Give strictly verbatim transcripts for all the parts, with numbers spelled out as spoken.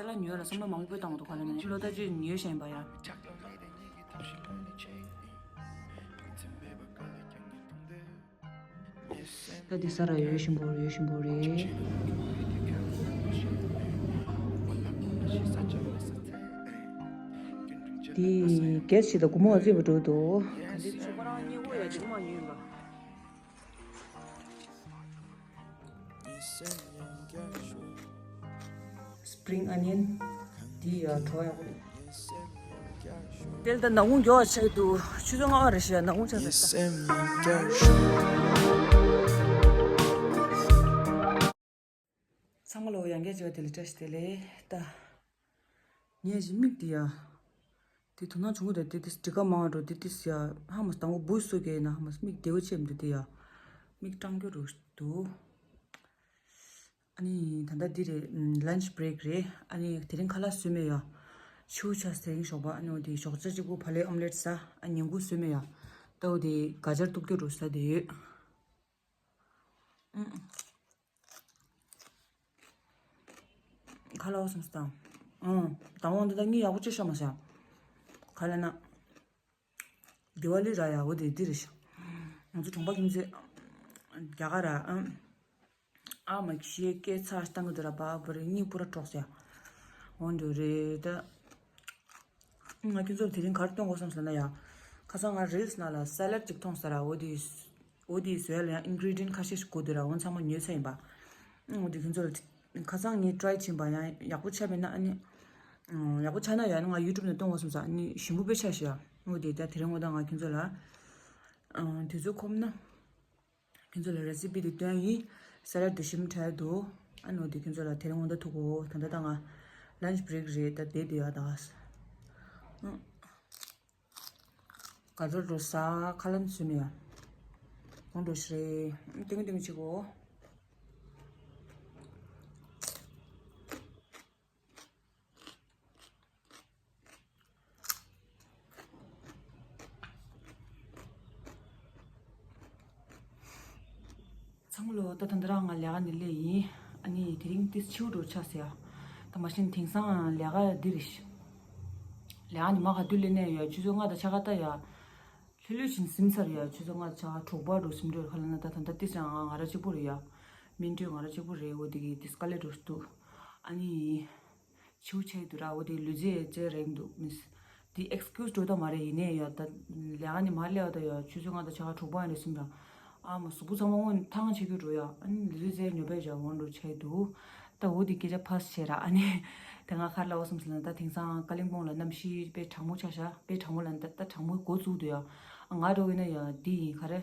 ལ་ཉོས་ལ་བསམ་བློ་མང་པོ་བཏང་འདུག་ག་ལ་ནི་ལོ་ད་ཅི་ཉོས་བཞིན་པ་ཡ། ད་འདི་ས་ར་ཡོད་ཞིམ་པོ་ཡོད་ཞིམ་པོ་རེད། འདི་གལ་ཆེ་ད་སྒོར་མོ་བརྩིས་པ་འགྲོ་འདུག་ག་འདི་ཚོ་ཁོ་རང་གཉིས་པོ་ཡ་ཅིག་མ་ཉོས་པ། Spring onion འདི་ཡ་གྲོ་ཡག་པོ་འདུག་དེ་ལ་ད་ནག་ཁུང་མགྱོགས་ཆགས་འདུག་ཆུ་ཚོད་ལྔ་པ་རེད་ཤག་ནག་ཁུང་ཆགས་ཟེར། ཚང་མ་ལོ་ཡང་བསྐྱར་བྱས་པ་དེ་ལ་བཀྲ་ཤིས་བདེ་ལེགས་ད། ངས་ཀྱི་མིག་འདི་ཡ། དེ་དོ་སྣང་བྱུང་གི་རེད་དེ་དེ་འགྲིག་ག་མང་བ་འགྲོ་དེ་དེ་ཡ་ཧ་མ་དང་པོ་བུ་སུ་གེ་ན་ཧ་མ་མིག་བདེ་བོ་ཆེ་མི་འདུག་དེ་ཡ། མིག་སྐྲངས་རྒྱུ་རུ་འདུག་ཨ་ནི་ད་ལྟ་འདི་རེད། lunch break རེད། ཨ་ནི་དེ་རིང་ཁ་ལག་བཟོས་མེད་ཡ། ཆུ་ཆ་དེ་རིང་ཞོགས་པ་ཨ་ནི་འོ་དེ་ཞོགས་ཇ་གཅིག་པུ་ཕ་ལེ་ཨོམ་ལེད་ཟ། ཨ་ཉིན་གུང་བཟོས་མེད་ཡ། ད་འོ་དེ་ག་ཇར་གཏུབ་རྒྱུ་རུ་ཟ་དེ་ཡོད། ཁ་ལག་བཟོས་སམ། ཨང་། དང་པོ་འདི་ད་གཉིད་ཡག་པོ་ཅིག་ཤོར་མ་སོང་། ག་ལ་ན། དི་ཝ་ལི་ར་ཡ་འོ་དེ་འདི་རེད་ཤག་ང་ཚོ་གྲོང་པ་ཁྱིམ་མཚེས་རྒྱ་གར་ར་ཨ། ཨ་མ་ཁྱི་སྐད་ཚ་བཏང་གི་འདུག་ར་བ་བ་རེ་གཉིད་པུ་ར་གྲོགས་ཟེར། འོ་འདི་རེད་ད། ང་ཁྱོད་ཚོར་དེ་རིང་ག་རེ་སྟོན་དགོས་བསམ་ཟེར་ན་ཡ། ཁ་སང་ང་རིལ་སི་ནང་ལ་སེ་ལད་ཅིག་མཐོང་ས་ར་འོ་དེ། འོ་དེ་བཟོས་ལ་ཡང་ཨིན་གྷི་རི་ཌི་ཡན་ཁ་ཤས་ཤིག་དགོས་འདུག་ར་འོ་ཚང་མ་ཉོས་ཚར་ཡིན་པ། འོ་དེ་ཁྱོད་ཚོར་ཁ་སང་ངས་ཊི་རའི་བྱིན་པ་ཡང་ཡག་པོ་ཆགས་མེད་ན་ཨ་ནི། ཡག་པོ་ཆགས་ན་ཡང་ང་ཡུ་ཊུབ་ནས་གཏོང་དགོས་བསམ་ས་ཨ་ནི་ཞིམ་པོ་དཔེ་ཆགས་ཤག་འོ་དེ་ད་དེ་རིང་འོ་ད་ང་ཁྱོད་ཚོ་ལ། དུས་ཚོད་ཁོམ་ན། ཁྱོད་ཚོ་ལ་རེ་སི་པི་དེ་སྟོན་ཡིན། ས་ལད་དེ་ཞིམ་དྲགས་འདུག་ཨ་ནི་འོ་དེ་ཁྱོད་ཚོ་ལ་དེ་རིང་འོ་ད་ཐུག་གོ་ད་ད་ད་ང་ལན་ཆི་བྷི་རེག་རེད་ད་བསྡད་དེ་ཡ་ད། ག་ཚོད་འགྲོ་ས་ཁ་ལམ་སུ་ནས་ཡ། གང་འགྲོ་ཤི་རེད་ཏིང་ཏིང་ཆི་གོ། ཚང་མ་ལོ་ད་ད་འདི་རང་ང་ལས་ཀ་ནས་སླེབས་ཡིན། ཨ་ནི་དེ་རིང་ཏིས་ཆིའུ་འགྲོ་ཆགས་ཟེར་ཡ། ད་མ་གཞི་དེང་སང་ལས་ཀ་འདི་རེད་ཤི། ལས་ཀ་ནི་མ་ག་དུས་སླེབས་ནས་ཡ་ཆུ་ཚོད་ལྔ་དང་ཕྱེད་ཀ་ད་ཡ། ལྷོད་ལྷོད་བཞིན་ཟིན་ཚར་ཡ་ཆུ་ཚོད་ལྔ་དང་ཕྱེད་ཀ་དྲུག་པ་འགྲོ་ཟིན་འགྲོ་ཁ་ལ་ན་ད་ད་ད་ཏིས་རང་ང་ང་ར་གཅིག་པུ་རེད་ཡ། སྨིན་གྲོལ་ང་ར་གཅིག་པུ་རེད་འོ་དེ་གི་ཏིས་དཀའ་ལས་འགྲོ་སུ་འདུག་ཨ་ནི། ཆིའུ་ཆེ་དུ་ར་འོ་དེ་ལུས་རྩལ་རྩལ་རེད་འདུག་མིས། དེ་ཨེགས་ཀིའུ་སི་འགྲོ་ད་མ་རེད་ཡིན་ནའི་ཡ་ད་ལས་ཀ་ནི་མ་སླེབས་ད་ཡ་ཆུ་ཚོད་ལྔ་དང་ཕྱེད་ཀ་དྲུག་པ་ཡིན་རེད་སིམ་ར། ཨ་མ་གཟུགས་པོ་ཚང་མ་སྔོན་ཐང་ཆད་རྒྱུ་འགྲོ་ཡ་ཨ་ནི་ལུས་རྩལ་ཉོ་པའི་ཡ་འོང་འགྲོ་ཆེ་འདུག་ད་འོ་དེ་སྐད་ཆ་ཕ་སི་བྱས་ར་ཨ་ནི། ད་ང་ཁར་ལ་འོ་སམ་སི་ལ་ད་དེང་སང་ཀ་ལིང་པོང་ལ་གནམ་གཤིས་དཔེ་གྲང་མོ་ཆགས་ཤག་དཔེ་གྲང་མོ་ལ་ད་ད་གྲང་མོ་འགོ་བཙུགས་འདུག་ཡ། ང་འགྲོ་གི་ན་ཡ་འདི་ཡིན་ག་རེ།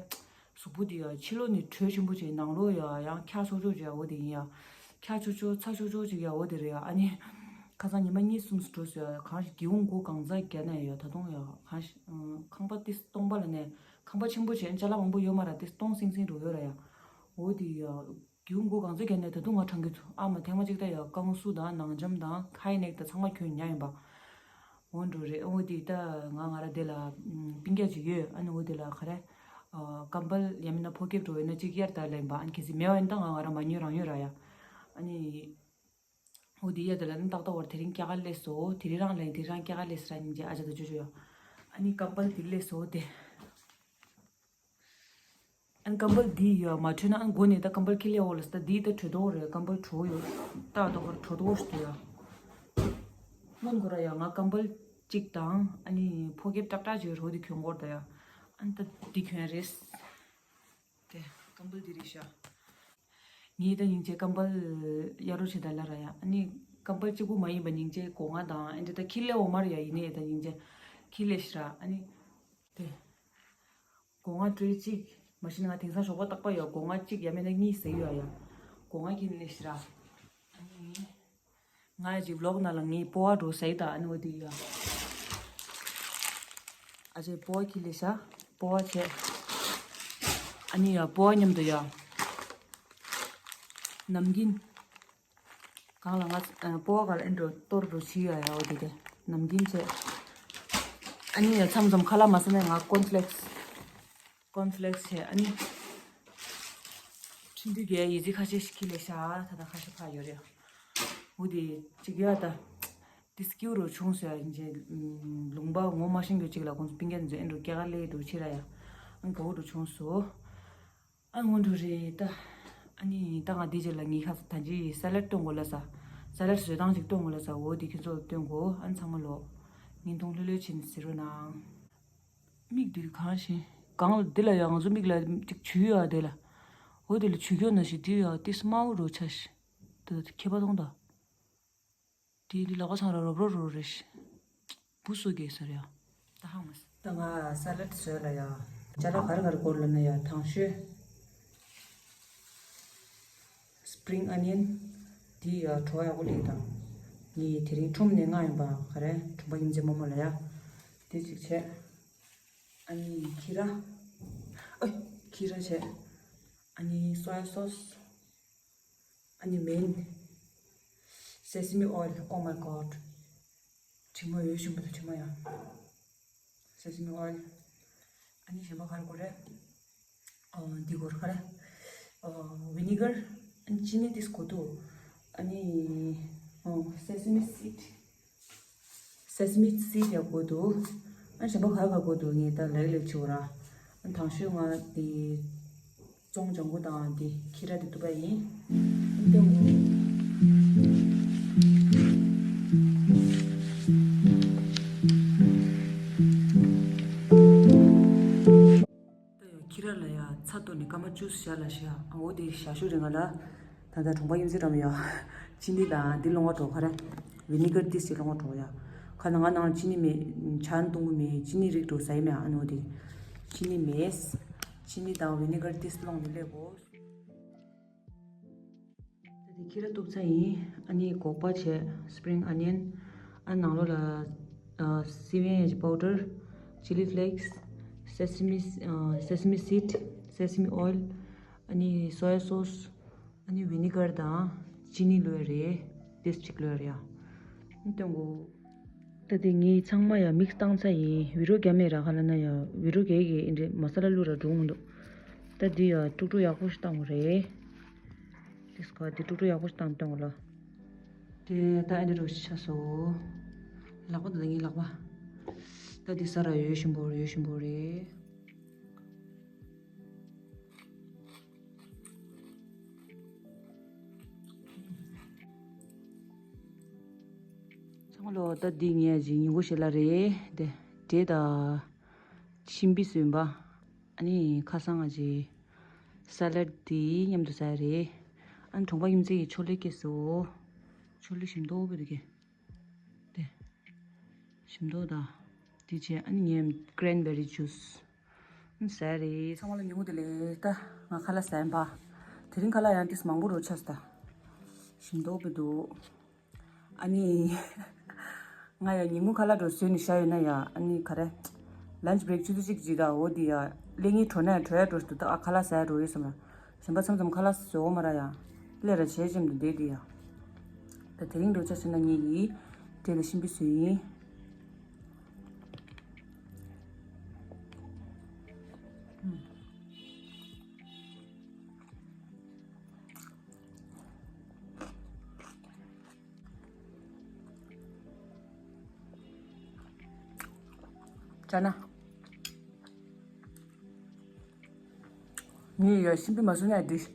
གཟུགས་པོ་འདི་ཡ་ཕྱི་ལོགས་ནས་དྲོད་ཆེན་པོ་ཅིག་ནང་ལོགས་ཡ་ཡང་འཁྱག་ཆོག་ཆོག་ཅིག་ཡ་འོ་དེ་ཡིན་ཡ། འཁྱག་ཆོག་ཆོག་ཚ་ཆོག་ཆོག་ཅིག་ཡ་འོ་དེ་རེད་ཡ་ཨ་ནི། ཁ་སང་ཉི་མ་གཉིས་གསུམ་འགྲོ་སོང་ཡ་གང་ཞིག་སྒེའུ་ཁུང་སྒོ་གང་ཚ་བརྒྱབ་ན་ཡ་ད་དུང་ཡ་གང་ཞིག་ཁང་པ་ཏི་སྟོང་པ་ལ་ནས་ཁང་པ་ཆེན་པོ་བྱས་ཅ་ལག་མང་པོ་ཡོད་མ་ར་ཏི་སྟོང་སིང་སིང་འགྲོ་ཡོད་ར་ཡ། འོ་དེ་ཡ། སྒེའུ་ཁུང་སྒོ་གང་ཚ་བརྒྱབ་ནས་ད་དུང་ང་གྲང་གི་འདུག་ཨ་མ་ཐེངས་མ་གཅིག་ད་ཡ་ཀང་སུ་དང་ནང་འཇམ་དང་ཁའི་ནེག་དང་ཚང་མ་གྱོན་ཉག་ཡིན་པ། འོ་འགྲོ་རེད། འོ་དེ་ད་ང་ང་ར་དེ་ལ་ཨམ་པིང་རྒྱག་ཅིག་ཡོད། ཨ་ནི་འོ་དེ་ལ་ག་རེ། ཨ་ཀམ་པལ་ཡང་མིན་ན་ཕོ་ཁེབས་འགྲོ་ཡོད་ན་གཅིག་གཡར་ད་ལ་ཡིན་པ། ཨ་ནི་གལ་སྲིད་མེད་པ་ཡིན་ད་ང་ང་ར་མ་ཉོས་རང་ཉོས་ར་ཡ། ཨ་ནི། འོ་དེ་ཡ་དེ་ལ་ནི་ཏག་ཏག་བར་དེ་རིང་སྐྱ་ཀ་སླེབས་སོ། དེ་རིང་རང་ལ་ཡིན་དེ་རིང་སྐྱ་ཀ་སླེབས་སི་ར་སྙིང་རྗེ་ཨ་ཅག་ད་ཅོ་ཅོ་ཡ། ཨ་ནི་ཀམ་པལ་དེ་སླེབས་སོ་དེ། ཨ་ནི་ཀམ་པལ་འདི་ཡོད་མ་འཕྲོད་ན་ཨ་ནི་སྒོ་ནས་ད་ཀམ་པལ་ཁྱེར་སླེབས་འོ་ལ་ས་ད་འདི་ད་དྲོད་ཐོག་རེད། ཀམ་པལ་དྲོ་ཡོད་ཏག་ཏག་གར་དྲོ་ཐོག་ཞིག་ཡོད། སྔོན་ཁོ་ར་ཡ་ང་ཀམ་པལ་གཅིག་དང་ཨ་ནི་ཕོ་ཁེབས་ཀྲག་ཀྲག་ཅིག་ཡོད་རོ་འདི་གྱོན་གོ་ར་ད་ཡ། ཨ་ནི་ད་འདི་གྱོན་རེད། དེ་ཀམ་པལ་འདི་རེད་ཤག་ངས་ད་སྙིང་རྗེ་ཀམ་པལ་གཡར་རོགས་བྱེད་ད་ལ་ར་ཡ། ཨ་ནི་ཀམ་པལ་གཅིག་པུ་མ་ཡིན་པ་སྙིང་རྗེ་སྒོ་ང་དང་ཨ་འདྲ་ད་ཁྱེར་སླེབས་འོ་མ་ར་ཡ་ཡིན་ནའི་ད་སྙིང་རྗེ་ཁྱེར་སླེབས་ཤི་ར་ཨ་ནི། དེ། སྒོ་ང་སྤྲོད་གཅིག་མ་གཞི་ནས་ང་དེང་སང་ཞོགས་པ་རྟག་པ་ཡོད་སྒོ་ང་གཅིག་ཡ་མེད་ན་གཉིས་ཟས་ཡོད་ཡ། སྒོ་ང་གིན་ལེ་ཤི་ར། ང་ཡ་ཅིག་ལོག་ན་ལ་ངའི་པོ་བ་འགྲོ་ཟས་ད་ཨ་ནི་འོ་དེ་ཡ། ཨ་ཅེ་པོ་བ་གིན་ལེ་ཤ། པོ་བ་བྱས། ཨ་ནི་ཡ་པོ་བ་མཉམ་དུ་ཡ། ནམ་གིན། གང་ལ་ང་ཨ་པོ་བ་ག་ལ་ཨེ་འགྲོ་གཏོར་འགྲོ་བྱི་ཡ་ཡ་འོ་དེ་དེ་ནམ་རྒྱུན་བྱས། ཨ་ནི་ཡ་མཚམས་མཚམས་ཁ་ལག་མ་ཟ་ནས་ང་ཀོན་ཕི་ལེག་སི། ཀོན་ཕི་ལེག་སི་བྱས་ཨ་ནི། ཁྲིན་ཏུའུ་གི་ཡི་ཙི་ཁ་ཤས་ཤིག་ཁྱི་ལས་ཤ་ད་ད་ཁ་ཤས་ཕ་ཡོད་རེད། འོ་དེ་གཅིག་ཡ་ད། དེ་སྐྱིད་པོ་རུ་བྱུང་སོང་ཡ། ཡིན་ཅེ་ལུང་པ་ངོ་མ་ཤེས་མཁན་གཅིག་ལ་ཁོང་ཚོ་སྤུན་ཀྱག་ཚོ་ཨེ་འགྲོ་སྐྱེ་ག་ལེ་འགྲོ་ཕྱིར་ར་ཡ། ཨང་དགའ་བོ་རུ་བྱུང་སོང་། ཨ་སྔོན་འགྲོ་རེད་ད། ཨ་ནི་ད་ང་འདི་རྗེས་ལ་ངའི་ཁ་ད་ཅི་ས་ལད་སྟོན་དགོས་ལ་ས། ས་ལད་བཟོས་སྟངས་ཅིག་སྟོན་དགོས་ལ་ས། འོ་དེ་ཁྱོད་ཚོ་ལ་སྟོན་དགོས། ཨ་ནི་ཚང་མ་ལོ། བརྙན་ཐུང་ལྷོད་ལྷོད་བྱས་ནས་གཟིགས་རོགས་གནང་། མིག་འདི་གང་ཞིག་གང་ལ་འདི་ལ་ཡང་ང་ཚོ་མིག་ལ་ཅིག་བྱུག་ཡོད་ཨ་དེ་ལ། འོ་དེ་ལ་བྱུག་ཁྱོད་ན་ཞིག་འདི་ཡོད་ཨ་དེ་སྨྲ་བོ་རོ་ཆ་ཞིག་དེ་ཁྱད་པར་གཏོང་ད། དེ་ལག་པ་ཚང་ར་རོབ་རོབ་རོ་རེ་ཞིག་བུ་སུ་གེ་ཟེར་ཡ། ད་ཧང་མ་ཟེར། ད་ང་ས་ལད་བཟོས་ལ་ཡ། ཅ་ལག་ག་རེ་ག་རེ་དགོས་ལབ་ན་ཡ་དང་ཤོས། སི་པི་རིང་ཨོ་ནི་ཡན། དེ་ཡ་བྲོ་བ་ཡག་པོ་སླེབས་དང་། ངས་དེ་རིང་ཁྲོམ་ནས་མངགས་ཡིན་པ་ག་རེ་གྲོང་པ་ཡིན་ཚེ་རྨོ་མོ་ལ་ཡ། དེ་གཅིག་བྱས། ཨ་ནི་ཁི་ར། ཨོ། ཁི་ར་བྱས། ཨ་ནི་སོ་ཡ་སོ་སི། ཨ་ནི་མེན། Sesame oil, oh my god. དྲི་མ་འོད་ཞུམ་པོ་དང་དྲི་མ་ཡང་། Sesame oil. ཨ་ནི་གཞན་པ་ག་རེ་དགོས་རེད། ཨ་འདི་དགོས་རེད་ག་རེ། ཨ་ཝི་ནི་གར། ཨ་ནི་ཅི་ནི་ཏིས་དགོས་འདུག་ཨ་ནི་ཨ་སེ་སི་མི་སིད། སེ་སི་མི་སིད་ཡང་དགོས་འདུག་ཨ་གཞན་པ་ག་རེ་ག་རེ་དགོས་འདུག་ངས་ད་ལེགས་ལེགས་བྱེད་འོ་ར། ཨ་དང་ཤོས་ང་དེ་ཙོང་ལྗང་གུ་དང་དེ་ཁི་ར་དེ་བཏུབ་པ་ཡིན། ཨ་ནི་ཏེ་འོ། ད་ཡང་ཁྱི་ར་ལ་ཡ་ཚྭ་གཏོར་ནས་སྐར་མ་བཅུ་བཞག་ལ་ཤ། འོ་དེ་ཞག་ཤུ་རིང་ང་ལ། ད་ལྟ་གྲོང་པ་ཡིན་ཟེར་རམ་ཡ། ཅི་ནི་དང་འདི་སློང་བ་འགྲོ་ག་རེ། ཝི་ནི་གར་ཏིས་ཅིག་སློང་བ་འགྲོ་ཡ། ཁ་ན་ང་ནང་ཅི་ནི་མེད། ཆང་བཏུང་གི་མེད། ཅི་ནི་རིགས་འགྲོ་ཟ་ཡི་མེད། ཨ་ནི་འོ་དེ། ཅི་ནི་མེད། ཅི་ནི་དང་ཝི་ནི་གར་ཏིས་སློང་ནས་སླེབས་གོ། ད་དེ་ཁྱི་ར་གཏུབ་ཚར་ཡིན། ཨ་ནི་སྒོག་པ་བྱས། སི་པི་རིང་ཨོ་ནི་ཡན། ཨ་ནང་ལོགས་ལ་ཨ་སི་ཝེན་ཡ་ཇི་པའུ་ཌར། ཅི་ལི་ཕི་ལེག་སི། སེ་སི་མི་ཨ་སེ་སི་མི་སིད། སེ་སི་མི་ཨོ་ཡལ། ཨ་ནི་སོ་ཡ་སོ་སི། ཨ་ནི་ཝི་ནི་གར་དང་ཅི་ནི་ལོས་རེད། ཏིས་ཅིག་ལོས་རེད་ཡ། ཨ་ནི་སྟོན་གོ། ད་དེ་ངས་ཚང་མ་ཡ་མིག་སི་བཏང་ཚར་ཡིན། བི་རོ་རྒྱ་མེད་ར་ཁ་ལ་ན་ཡ་བི་རོ་རྒྱ་གི་ཨིན་རེད། མ་ས་ལ་བླུག་ར་འགྲོ་འོང་འདུག་ད་འདི་ཡ་དཀྲུག་དཀྲུག་ཡག་པོ་ཞིག་བཏང་བ་རེད། ཏིས་ཀ་འདི་དཀྲུག་དཀྲུག་ཡག་པོ་ཞིག་བཏང་སྟོན་གོ་ལ། དེ་ད་ཨ་འདི་རུ་ཆགས་སོ། ལག་པ་འདི་ལ་ངའི་ལག་པ། ད་འདི་ས་ར་ཡོད་ཞིམ་པོ་རེད། ཡོད་ཞིམ་པོ་རེད། ཚང་མ་ལོ། ད་འདི་ངས་ཅིག་ཉིན་གུང་ཞིག་ལ་རེད་དེ། འབྲས་དང་ཤིང་བི་སུ་ཡིན་པ། ཨ་ནི་ཁ་སང་ང་ཅིག་ས་ལད་འདི་མཉམ་དུ་ཟ་ཡ་རེད། ཨ་ནི་གྲོང་པ་ཡིན་ཚེ་ཡི་ཆོ་ལེ་སྐྱེས་སོ། ཆོ་ལེ་ཞིམ་མདོག་པོ་འདུག་གས། དེ། ཞིམ་མདོག་དང་། དེ་བྱས་ཨ་ནི་ངས་ཀྲེན་བེ་རི་ཇུས། ཨ་ནི་ཟ་རེད། ཚང་མ་ལ་ཉིན་མོ་བདེ་ལེགས། ད་ང་ཁ་ལག་ཟ་ཡིན་པ། དེ་རིང་ཁ་ལག་ཡང་ཏིས་མང་པོ་རོ་ཆགས་སོང་ད། ཞིམ་མདོག་པོ་འདུག་ཨ་ནི། ང་ཡང་ཉིན་མོ་ཁ་ལག་འགྲོ་བཟོས་ནས་བཞག་ཡོད་ན་ཡང་ཨ་ནི་ག་རེ། ལན་ཆི་བྷི་རེག་ཆུ་ཚོད་གཅིག་བརྗེས་ད་འོ་དེ་ཡ། སླེབས་ངེས་འགྲོ་ན་ཡང་འགྲོ་ཡ་འགྲོ་ཞིག་འདུག་ད་ཨ་ཁ་ལག་ཟ་ཡ་འགྲོ་ཡོད་བསམ་ལ། གཞན་པ་མཚམས་མཚམས་ཁ་ལག་བཟོ་འོ་མ་ར་ཡ། སླེབས་ར་བྱས་ཅིམ་དུ་བསྡད་དེ་ཡ། ད་དེ་རིང་འགྲོ་ཆ་ཤི་ན་ངེད་ཀྱིས་འབྲས་དང་ཤིང་བི་བཟོས་ཡིན། ཅ་ན། ངས་ཡ་ཤིང་བི་མ་བཟོས་ན་འགྲིག་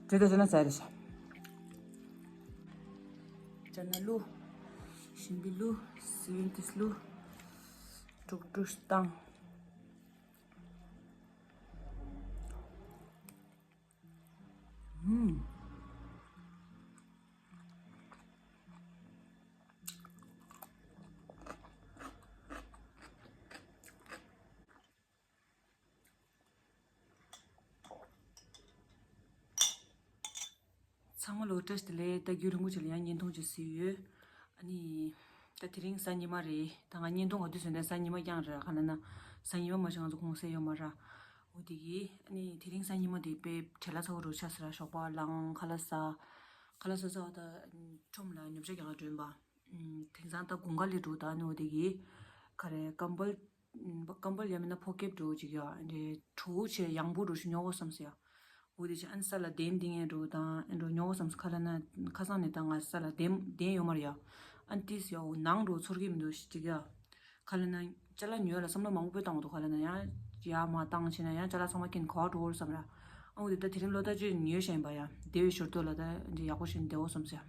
དེ་ལྟར་བྱས་ན་ཟ་རེད་ཤག་ཅ་ན་བླུགས། ཤིང་བི་བླུགས། སི་ཝིན་ཏིས་བླུགས། དཀྲུག་དཀྲུག་བཏང་། ཨུམ། ཚང་མ་ལོ་བཀྲ་ཤིས་བདེ་ལེགས། ད་རྒྱུན་རིང་པོ་ཅིག་ལ་ཡང་བརྙན་ཐུང་ཅིག་གཟིགས་ཡོད། ཨ་ནི། ད་དེ་རིང་གཟའ་ཉི་མ་རེད། ད་ང་བརྙན་ཐུང་ག་དུས་བཟོས་ན་གཟའ་ཉི་མ་རྐྱང་རེད། ག་ལ་ན། གཟའ་ཉི་མ་མ་ཤི་ང་ཚོ་གུང་སེང་ཡོད་མ་ར། འོ་དེ་གི་ཨ་ནི་དེ་རིང་གཟའ་ཉི་མ་དེ་དཔེ་བྲེལ་བ་ཚ་བོ་རུ་ཆགས་སོང་ར། ཞོགས་པ་ལངས་ཁ་ལག་ཟ། ཁ་ལག་ཟ་ཟ་བ་ད་ཁྲོམ་ལ་ཉོ་ཆ་རྒྱག་ག་འགྲོ་ཡིན་པ། དེང་སང་ད་དགུན་ཁ་སླེབས་འགྲོ་ད་ནི་འོ་དེ་གི། ག་རེ་ཀམ་བལ། ཀམ་བལ་ཡང་མིན་ན་ཕོ་ཁེབས་འགྲོ་ཅིག་ཡ་འདྲེ་གྲོ་བོ་ཆེ་ཡང་པོ་འགྲོ་ཞུ་ཉོ་གོ་བསམ་སོང་ཡ། འོ་དེ་ཅི་ཨན་ས་ལ་གདན་འདི་ངས་འགྲོ་དང་ཨན་འགྲོ་ཉོ་བསམ་ཁ་ལ་ན་ཁ་སང་ནས་ད་ང་ས་ལ་གདན་གདན་ཡོད་མ་རེད་ཡ། ཨན་ཏིས་ཡ་འོ་ནང་འགྲོ་ཚོར་གི་མི་འདུག་ཅིག་ཡ། ཁ་ལ་ན་ཅ་ལག་ཉོས་ལ་བསམ་བློ་མང་པོ་བཏང་འདུག་ཁ་ལ་ན་ཡ། ཡ་མ་བཏང་ཕྱིན་ན་ཡ་ཅ་ལག་ཚང་མ་ཀིན་ག་བ་འགྲོ་བསམ་ར། ཨ་འོ་དེ་ད་དེ་རིང་ལོ་ད་ཅི་ཉོས་བཞིན་པ་ཡ་དེ་བའི་ཞོར་དུ་ལ་ད་འདི་ཡག་པོ་ཞིག་བདེ་བོ་བསམ་ཟེར།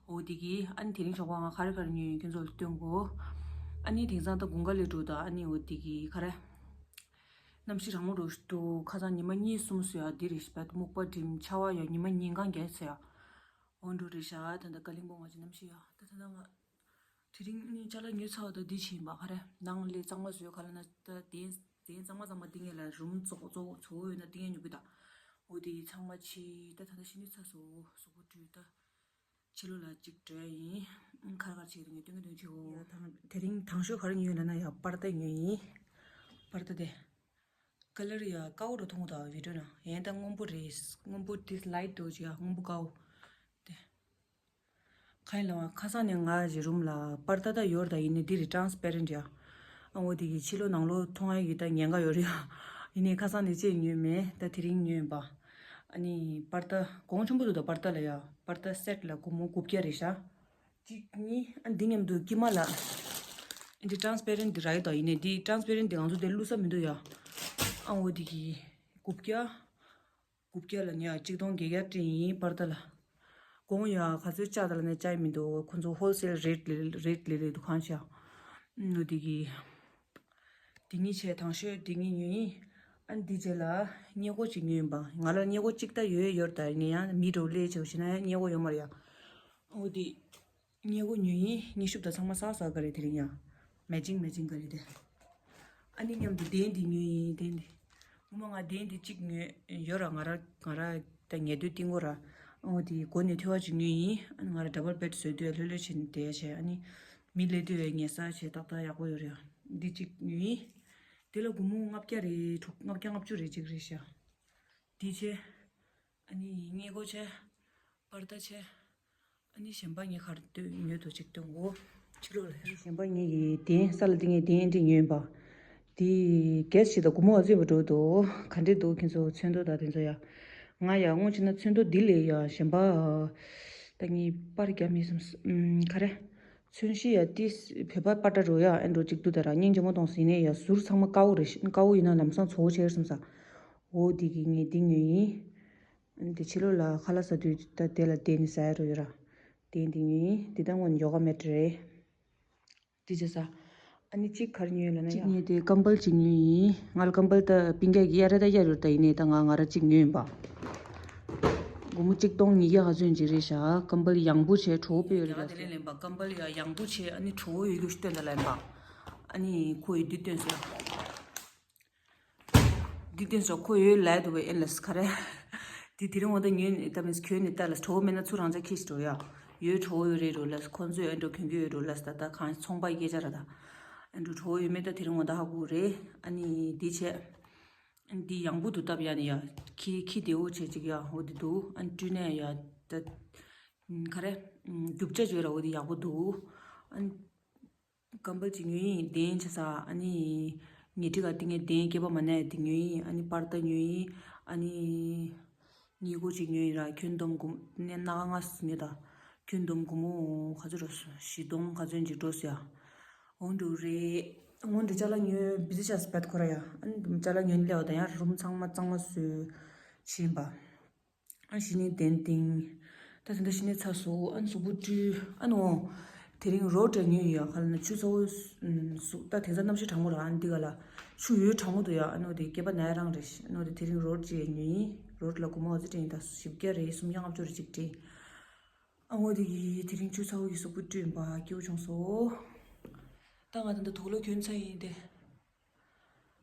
འོ་དེ་གི་ཨ་ནི་དེ་རིང་ཞོགས་པ་ང་ག་རེ་ག་རེ་ཉོས་ཡིན་ཁྱོད་ཚོ་ལ་སྟོན་གོ། ཨ་ནི་དེང་སང་ད་དགུན་ཁ་ལས་འགྲོ་ད་ཨ་ནི་འོ་དེ་གི་ག་རེ། གནམ་གཤིས་གྲང་མོ་འགྲོ་འདུག་ཁ་སང་ཉི་མ་གཉིས་གསུམ་སོ་ཡ་འདི་རེད་ཤི་བད་སྨུག་པ་འགྲིམ་ཆར་པ་ཡ་ཉི་མ་ཉིན་གང་རྒྱག་ཚེ་ཡ། འོ་འགྲོ་རེད་ཤག་ད་ད་ཀ་ལིང་པོ་ང་ཅི་གནམ་གཤིས་ཡ་ད་ད་ད་ང་། དེ་རིང་ནི་ཅ་ལག་ཉོས་ཚར་བ་དང་འདི་བྱིན་པ་ག་རེ་ནང་ལས་གཙང་མ་བཟོས་ག་ལ་ན་ད་དེ་དེ་གཙང་མ་གཙང་མ་འདི་ངས་ལ་རུམ་བཙོག་བཙོག་བཙོག་ཡོད་ན་འདི་ངས་ཉོ་གི་ད། འོ་དེ་ཚང་མ་ཕྱི་ད་ད་ད་ཤི་ནི་ཚ་སོ་སོ་གོ་བྲུས་ད། ཕྱི་ལོགས་ལ་གཅིག་འགྲོ་ཡ་ཡིན། ཁར་ཁར་བྱེད་དུ་ངས་སྟོན་གི་སྟོན་བྱེད་འོ། ཡ་དང་དེ་རིང་དང་ཤོས་ག་རེ་ཉོས་ལ་ན་ཡ་པར་ཏ་ཉོས་ཡིན། པར་ཏ་དེ། ཀ་ལར་ཡ་དཀར་པོ་རུ་མཐོང་གི་འདུག་བི་ཌིའོ་ན་ཡན་ད་སྔོན་པོ་རེད། སྔོན་པོ་དེ་ལའིཊ་འདུག་ཅིག་ཡ་སྔོན་པོ་དཀར་པོ། དེ། ཁ་ཡིན་ལ་བ་ཁ་སང་ནས་ང་གི་རུམ་ལ་པར་ཏ་ད་ཡོར་ད་ཡིན་ནི་འདི་རེད་ཊ་རན་སི་པེ་རེན་ཊ་ཡ། ཨ་འོ་དེ་གི་ཕྱི་ལོགས་ནང་ལོགས་མཐོང་ཡ་གི་ད་ཉེན་ཁ་ཡོད་རེད་ཡ། ཡིན་ནི་ཁ་སང་ནས་ཅེས་ཉོས་མེད་ད་དེ་རིང་ཉོས་ཡིན་པ། ཨ་ནི་པར་ཏ་གོང་ཆེན་པོ་འདུག་ད་པར་ཏ་ལ་ཡ་པར་ཏ་སེཊ་ལ་སྒོར་མོ་དགུ་བརྒྱ་རེད་ཤག་གཅིག་གཉིས་ཨ་འདི་མཉམ་དུ་དཀྱིལ་མ་ལ། འདི་ཊ་རན་སི་པེ་རེན་ཊི་འདི་ར་ཡོད་དོ་ཡིན་ནའི་འདི་ཊ་རན་སི་པེ་རེན་ཊི་འདི་ང་ཚོ་དེ་བླུགས་ས་མི་འདུག་ཡ། ཨ་འོ་འདི་གི་དགུ་བརྒྱ། དགུ་བརྒྱ་ལ་ཉ་གཅིག་སྟོང་བརྒྱད་བརྒྱ་སྤྲད་ཡིན་པར་ཏ་ལ། གོང་ཡ་ག་ཚོད་བཅག་ད་ལ་ནས་བཅག་མི་འདུག་ཁོ་ཚོ་ཧོལ་སེལ་རེཊ་ལས་རེཊ་ལས་རེད་འདུག་གང་ཤ། འོ་འདི་གི། འདི་གཉིས་བྱས་དང་ཤོས་འདི་གཉིས་ཉོས་ཡིན། ཨ་འདི་རྗེས་ལ་སྔས་མགོ་གཅིག་ཉོས་ཡིན་པ། ང་ལ་སྔས་མགོ་གཅིག་ལྟ་ཡོད་ཡོད་ད་ཡིན་ཡང་མི་འགྲོ་ལས་བྱེད་བྱེད་ན་ཡང་སྔས་མགོ་ཡོད་མ་རེད་ཡ། འོ་འདི། སྔས་མགོ་ཉོས་ཡིན་སྔས་ཤུབ་ད་ཚང་མ་གསར་གསར་ག་རེད་དེ་རིང་ཡ། མེ་ཅིང་མེ་ཅིང་ག་རེད་དེ། ཨ་ནི་མཉམ་དུ་གདན་འདི་ཉོས་ཡིན་གདན་འདི། ངོ་མ་ང་གདན་འདི་གཅིག་ཉོས་ཡོད་ར་ང་ར་ང་ར་ད་ཉལ་དུས་ཏིང་གོ་ར། འོ་དེ་སྒོ་ནས་ཐོལ་བ་ཅིག་ཉོས་ཡིན་ཨ་ནི་ང་ར་ཌ་བལ་བེད་བཟོས་དུས་ལྷོད་ལྷོད་བྱས་ནས་བསྡད་བྱས་ཨ་ནི། མི་སླེབས་དུས་ཉལ་ས་བྱས་ཏག་ཏག་ཡག་པོ་ཡོད་རེད་ཡ། འདི་གཅིག་ཉོས་ཡིན། དེ་ལ་སྒོར་མོ་ལྔ་བརྒྱ་རེད་དྲུག་ལྔ་བརྒྱ་ལྔ་བཅུ་རེད་གཅིག་རེད་ཤག་འདི་བྱས། ཨ་ནི་སྔས་མགོ་བྱས། པར་ཏ་བྱས། ཨ་ནི་གཞན་པ་ངས་ག་རེ་སྟོན་ཉོས་འདུག་ཅིག་སྟོན་གོ་ཕྱི་ལོགས་ལ་ཡར། གཞན་པ་ངས་ཀྱི་དེ་ས་ལ་དེ་ངས་དེ་འདྲ་ཉོས་ཡིན་པ། དེ་གལ་ཆེ་ད་སྒོར་མོ་བ་ཚོད་པ་འགྲོ་འདུག་ག་འདྲས་འདུག་ཁྱེད་ཚོ་ཚོན་མདོག་དང་དེ་ཚོ་ཡ། ང་ཡ་སྔོན་ཆད་ན་ཚོན་མདོག་འདི་ལས་ཡ་གཞན་པ། ད་ངས་པར་རྒྱབ་མེད་བསམ་ས་ཨུམ་ག་རེ། ཚོན་གཞི་ཡ་ཏིས་བོད་པ་པ་ཏྲ་རོ་ཡ་ཨེ་འགྲོ་གཅིག་ཏུ་ད་ར་སྙིང་རྗེ་མོ་གཏོང་ཟིན་ནས་ཡ་ཟུར་ཚང་མ་དཀར་པོ་རེད་ཤག་དཀར་པོ་ཡིན་ན་ལམ་སང་ཚོ་བོ་ཆེར་བསམ་ས། འོ་དེ་གི་ངས་འདི་ཉོས་ཡིན། འདི་ཕྱི་ལོགས་ལ་ཁ་ལག་ཟ་དུས་ད་དེ་ལ་བསྡད་ནས་ཟ་ཡ་རོ་ཡོད་ར། དེ་འདི་ཉོས་ཡིན་འདི་ད་སྔོན་ཡོ་ག་མེ་ཊི་རེད། འདི་བྱས་ས། ཨ་ནི་གཅིག་ག་རེ་ཉོས་ཡོད་ལབ་ན་ཡ། གཅིག་ཉོས་དེ་ཀམ་པལ་གཅིག་ཉོས་ཡིན། ང་ལ་ཀམ་པལ་ད་པིན་རྒྱག་གི་གཡར་ར་ད་གཡར་ཡོད་ད་ཡིན་ནའི་ད་ང་ང་ར་གཅིག་ཉོས་ཡིན་པ། སྒོར་མོ་གཅིག་སྟོང་ཉིས་བརྒྱ་ག་ཚོད་ཅིག་རེད་ཤག་ཀམ་པལ་ཡང་པོ་བྱས་བྲོ་བོ་དཔེ་ཡོད་རེད་ད། དེ་ལས་ལེན་པ་ཀམ་པལ་ཡ་ཡང་པོ་བྱས་ཨ་ནི་བྲོ་བོ་ཡོད་རྒྱུ་ཞིག་སྟོན་ད་ལེན་པ། ཨ་ནི་ཁོ་ཡི་འདི་སྟོན་ཟེར། འདི་སྟོན་ཟེར་ཁོ་ཡོད་ལབ་འདུག་པས་ཨེ་ལས་ག་རེ། འདི་དེ་རིང་འོ་ད་ཉོས་ནས་ད་མིན་གྱོན་ནས་ལྟ་ལ་བྲོ་བོ་མེད་ན་ཚུར་རང་ཅག་ཁྱེར་ཞིག་འགྲོ་ཡ། ཡོད་བྲོ་བོ་ཡོད་རེད་འགྲོ་ལས་ཁོ་ཚོས་ཨེ་འགྲོ་གྱོན་གྱི་ཡོད་འགྲོ་ལས་ད་ད་གང་ཚོང་པ་སྐད་ཆ་ར་ད། ཨེ་འགྲོ་བྲོ་བོ་ཡོད་མེད་ད་དེ་རིང་འོ་ད་ཧ་གོ་རེད་ཨ་ནི་འདི་བྱས། འདི་ཡང་པོ་འདུག་སྟབས་ཡག་ནི་ཡ། ཁྱི་ཁྱི་བདེ་བོ་བྱས་ཅིག་ཡ་འོ་འདི་འདུག་ཨ་ནི་བཀྲུས་ནས་ཡ། ད། ག་རེ། རྒྱུ་ཆ་བརྗོད་ར་འོ་འདི་ཡག་པོ་འདུག་ཨ་ནི། ཀམ་པལ་གཅིག་ཉོས་ཡིན་གདན་ཆ་ས་ཨ་ནི། ཉལ་ཁྲི་ག་ཏི་ངའི་གདན་སྐེད་པ་མ་ན་ཡ་དེ་ཉོས་ཡིན་ཨ་ནི་པར་ཏ་ཉོས་ཡིན་ཨ་ནི། སྔས་མགོ་གཅིག་ཉོས་ཡིན་ར་ཁྱོན་བསྡོམས་སྒོར་མོ་ནས་སྣ་ཁ་ལྔ་ཉོས་ད། ཁྱོན་བསྡོམས་སྒོར་མོ་ག་ཚོད་ར་བཞི་སྟོང་ག་ཚོད་ཅིག་འགྲོ་ཟེར་ཡ། འོང་འགྲོ་རེད། སྔོན་དུ་ཅ་ལག་ཉོས་བི་ཛི་ཆགས་སུ་བད་ཁོ་ར་ཡ་ཨ་ནི་ཅ་ལག་ཉོས་ནས་སླེབས་པ་དང་ཡང་རུམ་ཚང་མ་གཙང་མ་བཟོས་བྱིན་པ། ཨ་ཞི་ནི་གདན་བཏིང་། ད་དེ་འདྲ་ཞི་ནི་ཚ་སོ་ཨ་ནི་གཟུགས་པོ་བཀྲུས་ཨ་ནི་འོ། དེ་རིང་རོ་ཊ་ཉོས་ཡོད་ཁ་ལ་ན་ཆུ་ཚ་བོ་ཟུག་ད་དེང་སང་གནམ་གཤིས་གྲང་མོ་ར་ཨ་ནི་འདི་ག་ལ་ཆུ་ཡོད་གྲང་མོ་འདུག་ཡ་ཨ་ནི་འོ་དེ་སྐེད་པ་ན་ཡ་རང་རེད་ཨ་ནི་འོ་དེ་དེ་རིང་རོ་ཊ་ཅིག་ཉོས་ཡིན་རོ་ཊ་ལ་སྒོར་མོ་ཨ་ཙི་སྤྲད་ཡིན་ད་བཞི་བརྒྱ་རེད་སུམ་བརྒྱ་ལྔ་བཅུ་རེད་ཅིག་སྤྲད་ཡིན། ཨ་འོ་དེ་གི་དེ་རིང་ཆུ་ཚ་བོ་གི་གཟུགས་པོ་བཀྲུས་ཡིན་པ་སྐྱིད་པོ་བྱུང་སོ། ད་ང་ད་ལྟ་དུག་ལོག་གྱོན་ཚར་ཡིན་ཏེ།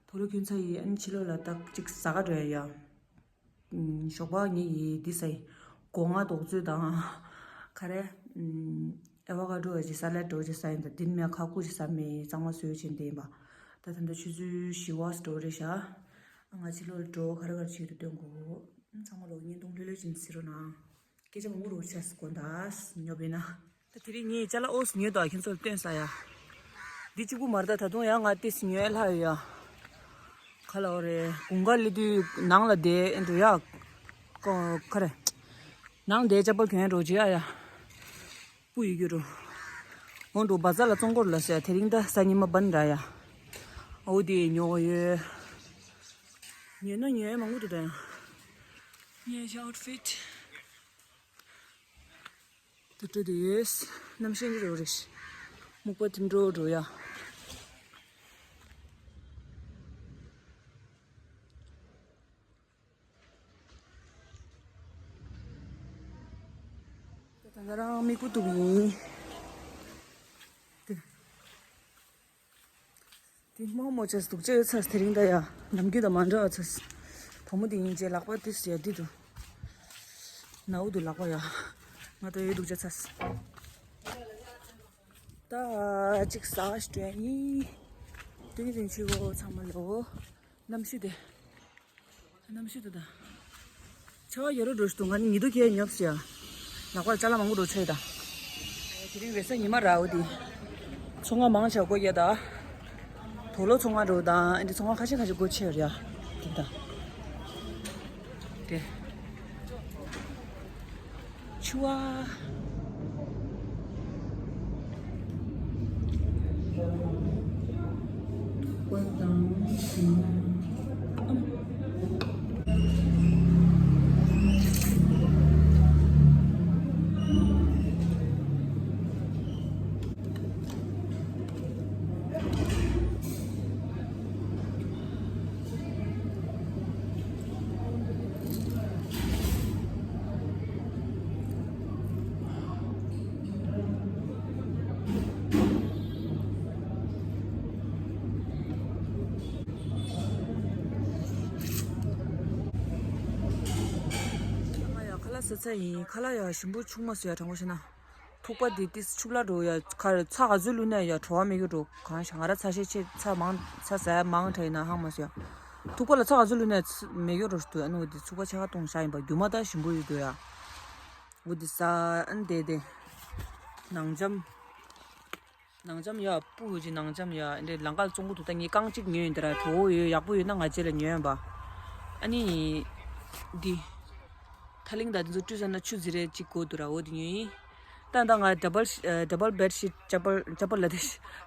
དུག་ལོག་གྱོན་ཚར་ཡིན་ཨ་ནི་ཕྱི་ལོགས་ལ་ཏག་ཅིག་ཟ་ག་འགྲོ་ཡ་ཡ། ཨུམ། ཞོགས་པ་ངས་ཡི་འདི་ཟ་ཡི། སྒོ་ང་དོག་ཚོད་དང་། ག་རེ། ཨུམ། ཨེ་བ་ཀ་ཌོ་ཅིག་ས་ལེ་ཌ་ཅིག་ཟ་ཡིན་ད་འདི་ནི་མེད་ཁ་ཁུ་ཅིག་ཟ་མེད་གཙང་མ་བཟོས་བྱས་འདི་ཡིན་པ། ད་ད་ལྟ་ཆུ་ཚོད་བཞི་བ་འགྲོ་རེད་ཤག་ང་ཕྱི་ལོགས་ལ་འགྲོ་ག་རེ་ག་རེ་བྱེད་དུ་སྟོན་དགོས། ཚང་མ་ལོག་བརྙན་ཐུང་ལྷོད་ལྷོད་ཅིག་གཟིགས་རོགས་གནང་། སྐད་ཆ་མང་པོ་རོ་ཆགས་སུ་གོ་འདའ་ཉོབ་ཡིན་ན། ད་དེ་རིང་ངས་ཅ་ལག་ཨོ་སི་ཉོས་དོ་ཁྱེད་ཚོར་སྟོན་ས་ཡ། འདི་གཅིག་པུ་མ་རེད་ད་ད་དུང་ཡང་ང་ཏིས་ཉོས་ལྷག་ཡོད་ཡ། ག་ ཁ་ལ་འོ་རེད། དགུན་ཁ་སླེབས་དུས་ནང་ལ་བསྡད་འགྲོ་ཡ། ཁ་རེད། ནང་བསྡད་ཅ་པལ་གྱོན་འགྲོ་བྱེད་ཡ་ཡ། སྤུ་ཡི་རྒྱུ་རུ། འོ་འགྲོ་བ་ཛ་ལ་བཙོང་སྐོར་ལ་ཟེར། དེ་རིང་ད་གཟའ་ཉི་མ་བན་ར་ཡ། འོ་དེ་ཉོ་ཡོད། ཉོས་ན་ཉོས་མང་པོ་འདུག་ད་ཡང་། ངའི་ཨའུ་ཊི་ཕིཊ། དུ་དུ་དུ་ཡོད། གནམ་གཤིས་འདི་རུ་རེད། སྨུག་པ་དེ་འགྲོ་འགྲོ་ཡ། ད་ང་རང་མིག་པོ་གཏུབ་ཡིན། དེ། དེ་མོག་མོག་བྱས་སྡུག་ཅག་ཡོད་ཚར། དེ་རིང་ད་ཡ་ནམ་རྒྱུན་དང་མ་འདྲ་བ་ཚར། བུ་མོ་དེ་ཡིན་རྗེས་ལག་པ་དེ་ཡ་འདི་འདུག་ནའུ་འདུག་ལག་པ་ཡ། ང་ད་ཡོད་སྡུག་ཅག་ཚར། ད་གཅིག་ཟ་ཞིག་སྤྲད་ཡིན། དུས་རིང་ཆུ་བོ་ཚང་མ་ལོ། གནམ་གཤིས་དེ། གནམ་གཤིས་དེ་ད། ཆར་པ་ཡོད་རུ་འགྲོ་ཞིག་འདུག་ང་ནི་ཉི་གདུགས་ཁྱེར་ཉོབ་སི་ཡ། ལག་པར་ཅ་ལག་མང་པོ་འགྲོ་ཆོད་ད། དེ་རིང་རེས་གཟའ་ཉི་མ་ར་འོ་དེ། ཚོང་ཁང་མང་ཆེ་བ་སྒོ་ཡ་ད། དུག་ལོག་ཚོང་ཁང་འགྲོ་དང་ཨ་འདི་ཚོང་ཁང་ཁ་ཤས་ཁ་ཤས་སྒོ་ཕྱེ་ཡོད་རེད་ཡ། དེ་ད། དེ། ཆུ་བ། ང་ཡ་ཁ་ལག་ཟ་ཚར་ཡིན། ཁ་ལག་ཡ་ཞིམ་པོ་བྱུང་མ་སོང་ཡ། དྲང་པོ་བཤད་ན། ཐུག་པ་དེ་ཏིས་ཕྱུགས་ལ་འགྲོ་ཡ། ཁ་རེ་ཚྭ་ག་ཚོད་བླུགས་ནས་ཡ་བྲོ་བ་མེད་རྒྱུ་འགྲོ། གང་ཤ་ང་ར་ཚྭ་ཤས་ཆེ་ཚྭ་མང་ཚྭ་ཟ་ཡ་མང་དྲགས་ཡིན་ན་ཧང་མ་སོང་ཡ། ཐུག་པ་ལ་ཚྭ་ག་ཚོད་བླུགས་ནས་མེད་རྒྱུ་འགྲོ་ཞིག་འདུག་ཨ་ནུ་དེ་ཚུགས་པ་ཆེ་ཁ་གཏོང་བཞག་ཡིན་པ། རྒྱུ་མ་ད་ཞིམ་པོ་ཡོད་འདུག་ཡ། འོ་དེ་ཟ་ཨ་ནི་དེ་དེ། ནང་འཇམ། ནང་འཇམ་ཡ་སྤུ་ཡོད་ཅིག་ནང་འཇམ་ཡ་འདྲེ་ལང་ཀ་ལ་བཙོང་གི་འདུག་ད་ངས་རྐང་གཅིག་ཉོས་ཡིན། དེ་ར་བྲོ་བོ་ཡོད་ཡག་པོ་ཡོད་ན་ང་རྗེས་ལ་ཉོས་ཡིན་པ། ཨ་ནི། འདི། ཐ་ལིང་ད་འདི་ཚོ་བཀྲུས་ཚར་ན་ཆུ་ཟི་རེ་གཅིག་དགོས་འདུག་ར། འོ་དེ་ཉོས་ཡིན། ད་ད་ང་ཌ་བལ་ཌ་བལ་བེཌ་ཤིཊ་ཅ་པལ་ཅ་པལ་ལ་དེ་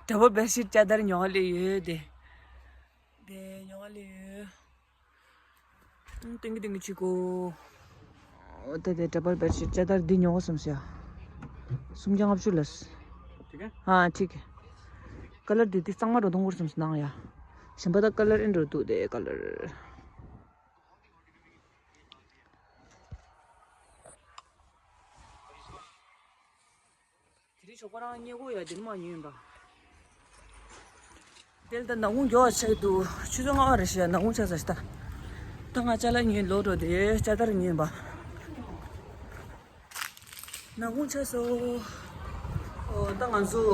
ཌ་བལ་བེཌ་ཤིཊ་ཅ་དར་ཉོ་ལེ་ཡོད་དེ། དེ་ཉོ་ལེ་ཡོད། ཏིང་གི་ཏིང་གི་ཆི་གོ། ད་དེ་ཌ་བལ་བེཌ་ཤིཊ་ཅ་དར་འདི་ཉོ་གོ་བསམ་སོང་ཡ། སུམ་བརྒྱ་ལྔ་བཅུ་ལ། ཐིག་གེ་ཨ་ཐིག་གེ་ཀ་ལར་འདི་འདི་གཙང་མ་རུ་གཏོང་དགོས་བསམ་སོང་ནང་ཡ། གཞན་པ་ད་ཀ་ལར་ཨིན་རུ་འདུག་དེ་ཀ་ལར། དེ་རིང་ཞོགས་པ་རང་སྔས་མགོ་ཡ་དེ་ནས་མ་ཉོས་ཡིན་པ། དེ་ལ་ད་ནག་ཁུང་མགྱོགས་ཆགས་འདུག་ཆུ་ཚོད་ལྔ་པ་རེ་ཞིག་ཡ་ནག་ཁུང་ཆགས་ས་ཞིག་ད། ད་ང་ཅ་ལག་ཉོས་ལོག་འགྲོ་དེ་ཅ་དར་ཉོས་ཡིན་པ། ནག་ཁུང་ཆགས་སོང་། ཨོ་ད་ང་ཚོ།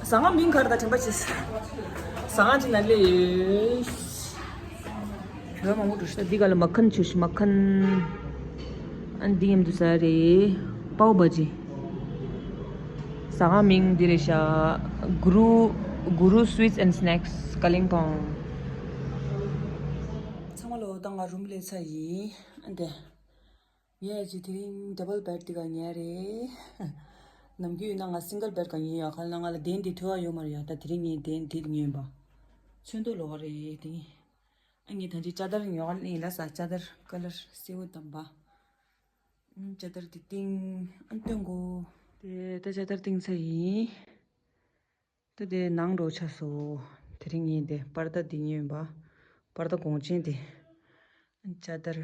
ཟ་ཁང་མིང་ག་རེ་ད་དྲན་པ་བྱེད། ཟ་ཁང་ཅིག་ན་སླེབས་ཡོད། བོད་མང་པོ་འགྲོ་ཤི་ད། འདི་ག་ལ་མ་ཁན་ཆུ་ཤི་མ་ཁན། ཨ་འདི་ཡམ་དུ་ཟ་རེད། པའོ་བ་ཇི། ཟ་ཁང་མིང་འདི་རེད་ཤག་གུ་རུ། གུ་རུ་Sweets and Snacks Kalimpong། ཚང་མ་ལོ་ད་ང་རུམ་སླེབས་ཚར་ཡིན། ཨ་འདི། ངས་ཅི་དེ་རིང་ཌ་བལ་བེཌ་འདི་ག་ཉལ་རེད། ནམ་རྒྱུན་ཡིན་ན་ང་སིང་གལ་བེཌ་ག་ཉལ་ཡོད། ག་ལ་ང་ལ་གདན་འདི་ཐོས་པ་ཡོད་མ་རེད་ཡ། ད་དེ་རིང་ངས་གདན་འདི་ཉོས་པ། ཚོན་མདོག་ལོགས་ཀ་རེད་དེ། ཨ་ངས་ད་ཅི་ཅ་དར་ཉོ་ག་ལ་ཡིན་ལ་ས། ཅ་དར་ཀ་ལར་སེར་པོ་དམ་པ། ཨ་ཅ་དར་འདི་བཏིང་ཨ་སྟོན་གོ། དེ་ད་ཅ་དར་བཏིང་ཚར་ཡིན། ད་དེ་ནང་འགྲོ་ཆ་སོ། དེ་རིང་ངས་དེ་པར་ད་འདི་ཉོས་པ། པར་ད་གོང་ཆེན་དེ། ཨ་ཅ་དར།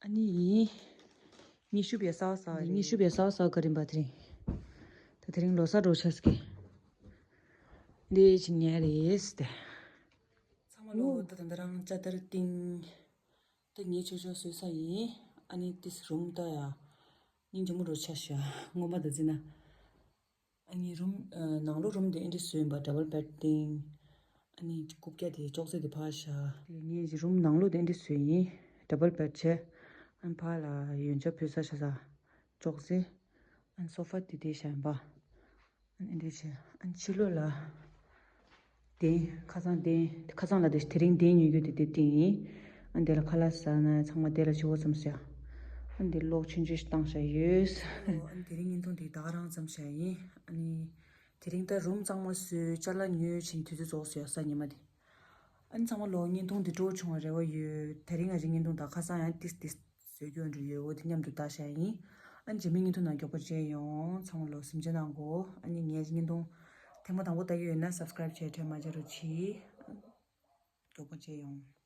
ཨ་ནི། ཉི་ཤུ་པའི་ས་བ་ས་བ་རེད། ཉི་ཤུ་པའི་ས་བ་ས་བ་ག་རིམ་པ་དེ་རིང་། ད་དེ་རིང་ལོ་གསར་འགྲོ་ཆ་སྐད། འདི་ཅི་ཉལ་རེད་ཟེར་ཏེ། ཚང་མ་ལོ་ད་ད་ད་རང་ཅ་དར་བཏིང་། ད་ངས་ཆོས་ཆོས་བཟོས་ས་ཡིན། ཨ་ནི་ཏིས་རུམ་ད་ཡ། སྙིང་རྗེ་མོ་འགྲོ་ཆ་ཤ། ངོ་མ་ད་ཟིན་ན། ཨ་ནི་རུམ། ཨ་ནང་ལོགས་རུམ་དེ་ཨེ་འདྲ་བཟོས་ཡིན་པ། ཌ་བལ་བེཌ་བཏིང་། ཨ་ནི་རྐུབ་བཀྱག་དེ་ཅོག་ཙེ་དེ་ཕར་བཞག་དེ་ངས་རུམ་ནང་ལོགས་དེ་འདྲ་བཟོས་ཡིན། ཌ་བལ་བེཌ་བྱས། ཨ་ནི་ཕར་ལ་ཡོན་ཆབ་ཕུལ་ས་བཞག་ས། ཅོག་ཙེ། ཨ་ནི་སོ་ཕ་དེ་དེ་བཞག་ཡིན་པ། ཨ་ནི་འདི་བྱས། ཨ་ནི་ཕྱི་ལོགས་ལ། དེ་ཁ་སང་དེ་ཁ་སང་ལ་དེ་དེ་རིང་དེ་ཉོ་རྒྱུ་དེ་དེབ་དེ་ཡིན། ཨ་འདི་ལ་ཁ་ལག་ཟ་ན་ཚང་མ་དེ་ལ་ཞུ་བ་ཙམ་ཟེར། ཨ་འདི་གློག་ཆུང་ཆུང་ཞིག་བཏང་བཞག་ཡོད། ཨ་དེ་རིང་བརྙན་ཐུང་དེ་ད་ག་རང་ཙམ་བཞག་ཡིན། ཨ་ནི་དེ་རིང་ད་རུམ་གཙང་མ་བཟོས་ཅ་ལག་ཉོས་ཕྱིན་དུས་ཚོད་རྫོགས་སོང་ཡ་གཟའ་ཉི་མ་དེ། ཨ་ནི་ཚང་མ་ལོ་བརྙན་ཐུང་འདི་སྤྲོ་བྱུང་བ་རེ་བ་ཡོད། དེ་རིང་ང་ཚོའི་བརྙན་ཐུང་དང་ཁ་སང་ཡང་ཏིས་ཏིས་བཟོས་རྒྱུ་འདྲ་ཡོད། འོ་དེ་མཉམ་དུ་ལྟ་བྱ་ཡིན། ཨ་ནི་རྗེས་མའི་བརྙན་ཐུང་ནང་མགྱོགས་པོ་མཇལ་ཡོང་། ཚང་མ་ལོ་གཟིམ་འཇགས་གནང་གོ། ཨ་ནི་ངའི་བརྙན་ཐུང་ཐེངས་མ་དང་པོ་ལྟ་གི་ཡོད་ན་སབ་སི་ཀ་རབ་བྱས་དྲན་མ་བརྗེད་རོགས་གྱིས། མགྱོགས་པོ་མཇལ་ཡོང་།